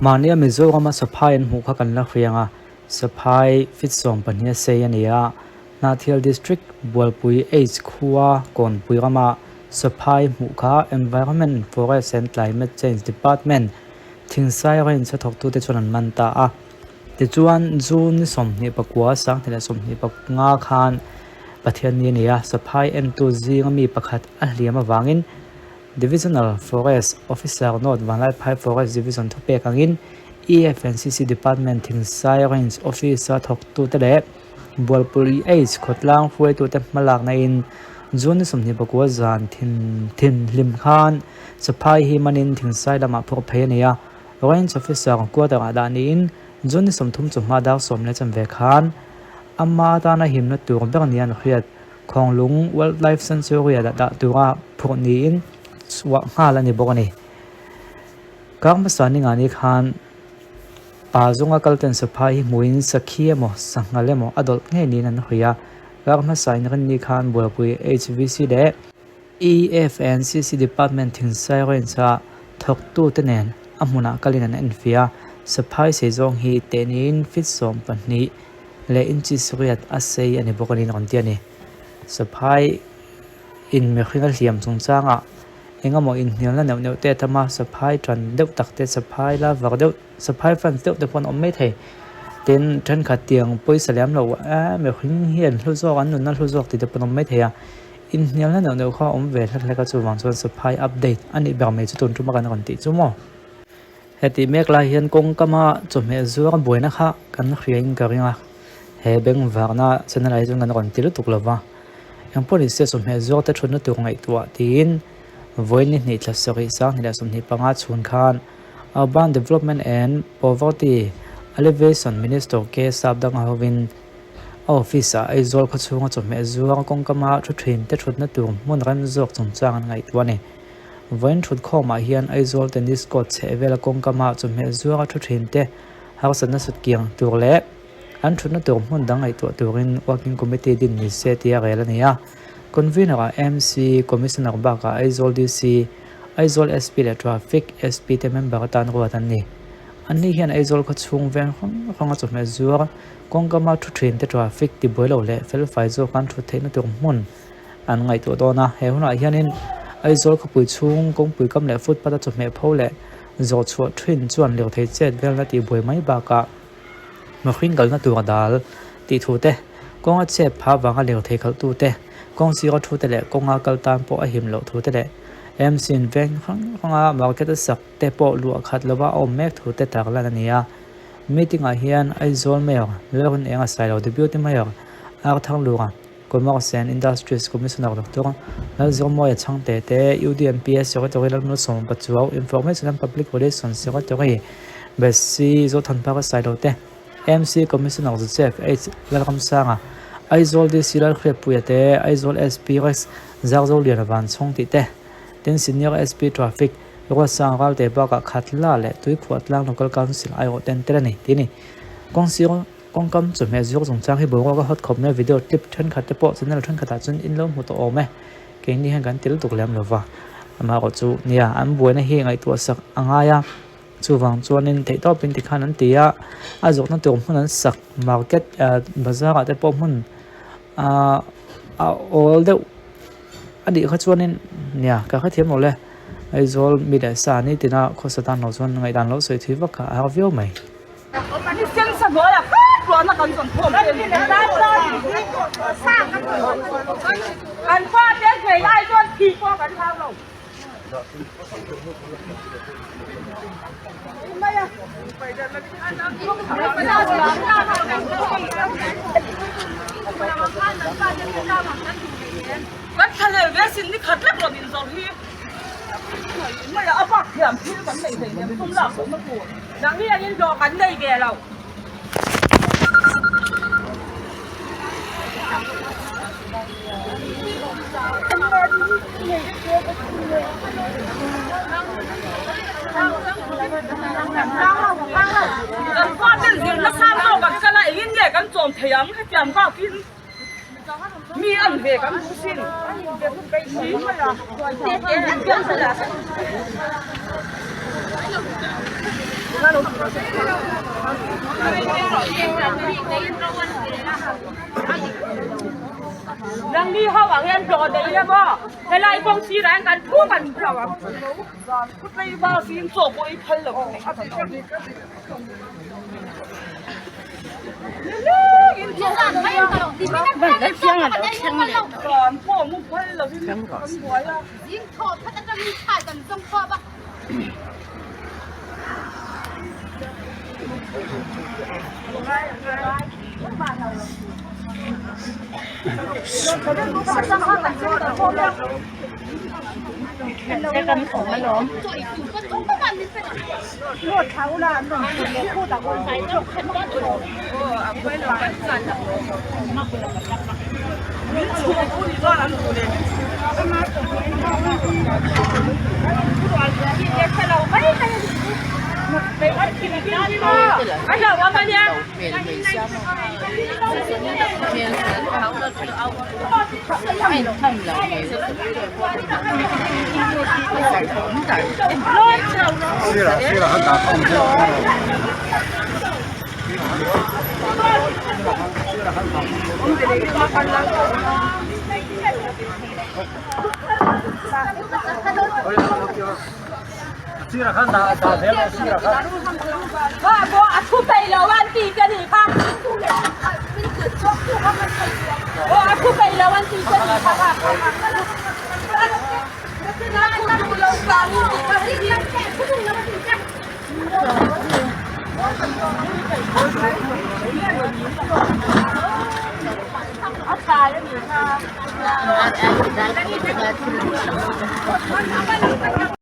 Mahnia Mizorama saphai an hmuh kha kan la hriang a, saphai fit 12 a sei a ni a. Hnahthial District Bualpui H khua Kawnpui rama saphai hmuh kha Environment, Forest and Climate Change Department Thingsai Range a thawktute chuan an man ta a. Tichuan, June ni 29, 2025 khan Pathianni a ni a, saphai entu zinga mi pakhat a hliam avangin Divisional Forest Officer North Vanlaiphai Forest Division thupek angin EFNCC Department Thingsai Range Office-a thawktute leh Bualpui H khawtlang hruaitute hmalakna in June ni 29 zan thin thinhlim khan saphai hi manin Thingsai lamah phur phei a ni a. Range Officer quarter-ah dah niin June ni 30 chawhma dar sawm leh chanve khan ama atana himna tur ber nia an hriat Khawnglung Wildlife Sanctuary-ah dah dah tura phurh niin chhuah nghal a ni bawk a ni. Kar hmasa ni ngah ni khan pa zawnga kalten saphai hi hmuhin sakhi emaw sanghal emaw a dawlh ngei niin an hawi a. Kar hmasa inrinni khan buaipui HVC leh EFNCC Department Thingsai Range-a thawktute nen a hmunah kalin an enfiah a, saphai sei zawng hi teh niin feet 12 leh inches riat a sei a ni bawk a niin a rawn ti a ni. Saphai in mihring a hliam chungchangah eng emaw inhnialna neuh neuh te a tam a, saphai tan deuh tak te, saphai la vak deuh, saphai fans deuh te pawh an awm mai thei. Tin, thenkhat tiang pawisa lem lo eh mihring hi an hlu zawk, an nunna hlu zawk tih te pawh an awm mai thei a. Inhnialna neuh neuh kha a awm ve hlek hlek a, chuvang chuan saphai update a nih ber mai chu tun tum a kan rawn tih chu maw. Heti mek lai hian kawngkama chawhmeh zuar buaina kha kan hriain ka ring a, he bengvarna channel ah hi chuan kan rawn ti lutuk lo va. Engpawh ni se chawhmeh zuar te thutna tur ngaihtuah tiin vawiin ni hnih thla sarih 2025 chhun khan Urban Development and Poverty Alleviation Minister K Sapdanga hovin a office ah Aizawl khawchhunga chawhmeh zuar kawngkama thu thin te thutna tur hmun rem zawk chungchang an ngaihtuah a ni. Vawiin thutkhawmah hian Aizawl Tennis Court chhehvela kawngkama chawhmeh zuara thu thin te harsatna sut kiang tur leh an thutna tur hmun dang ngaihtuah turin Working Committee din ni se tia rel a ni a. Convener-ah MC Commissioner bakah Aizawl DC, Aizawl SP leh Traffic SP te member atan ruat an ni. Anni hian Aizawl khawchhung veng hrang hranga chawhmeh zuar kawngkama thu thin te traffic tibuai lo leh felfai zawk an thut theihna tur hmun an ngaihtuah dawn a, he hunah hianin Aizawl khawpui chhung kawngpui kam leh footpath a chawhmeh pho leh zawh chhuah thin chuan lirthei chet velna tihbuai mai bakah mihring kalna tur a dal tih thu te, kawnga chep phah vanga lirthei khalhtu te, kawng sira thu te leh kawnga kal tan pawh a him loh thu te leh MC in veng hrang hranga market a sak te pawh luah khat lova a awm mek thu te tarlan a ni a. Meeting ah hian Aizawl Mayor Lalrinenga Sailo Deputy Mayor Arthanglunga Commerce and Industries Commissioner Doctor Lalzirmawia Chhangte te, UDMPS Secretary Lalmalsawma Pachuau, Information and Public Relations Secretary Bessie Zothanpara Sailo te, MC Commissioner Joseph H Lalramsanga, Aizawl DC Lalhriatpuia te, Aizawl SP Rex Zarzoliana Vanchhawng tih te, tin Senior SP Traffic Ruatsang Ralte bakah Khatla leh Tuikhuahtlang Local Council aiawh ten tel a ni tih a ni. Kawngsir Kawngkam chawhmeh zuar chungchang hi boruak a hot khawp mai a, video clip thenkhat te pawh channel thenkhat ah chuan in lo hmu tawh awm e, keini hian kan ti lutuk lem lo va, amaherawh chu nia an buaina hi ngaihtuah sak a ngai a, chuvang chuanin theihtawpin tikhan an ti a, a zawhna tur hmun an sak market ah bazar ah te pawh hmun ah a awl deuh a nih kha chuanin nia ka hrethiam lo le, Aizawl mi leh sa nitina khawsa tan lo chuan ngaihdan lo sawi thui vak kha a har viau mai. Nang hianin hlawh kan nei ve lo. Kan faten zirna sang zawk an kal a, engin nge kan chawm thei ang hetiang bakin mi an ve kan duh sin. Nangni ho ang hian hlawh nei ila maw? Helai kawng sirah hian kan thu kan thu lo ang. A thu peih lo an ti ka nih kha. Aw a thu peih lo an ti ka nih kha. A thlai a nih kha.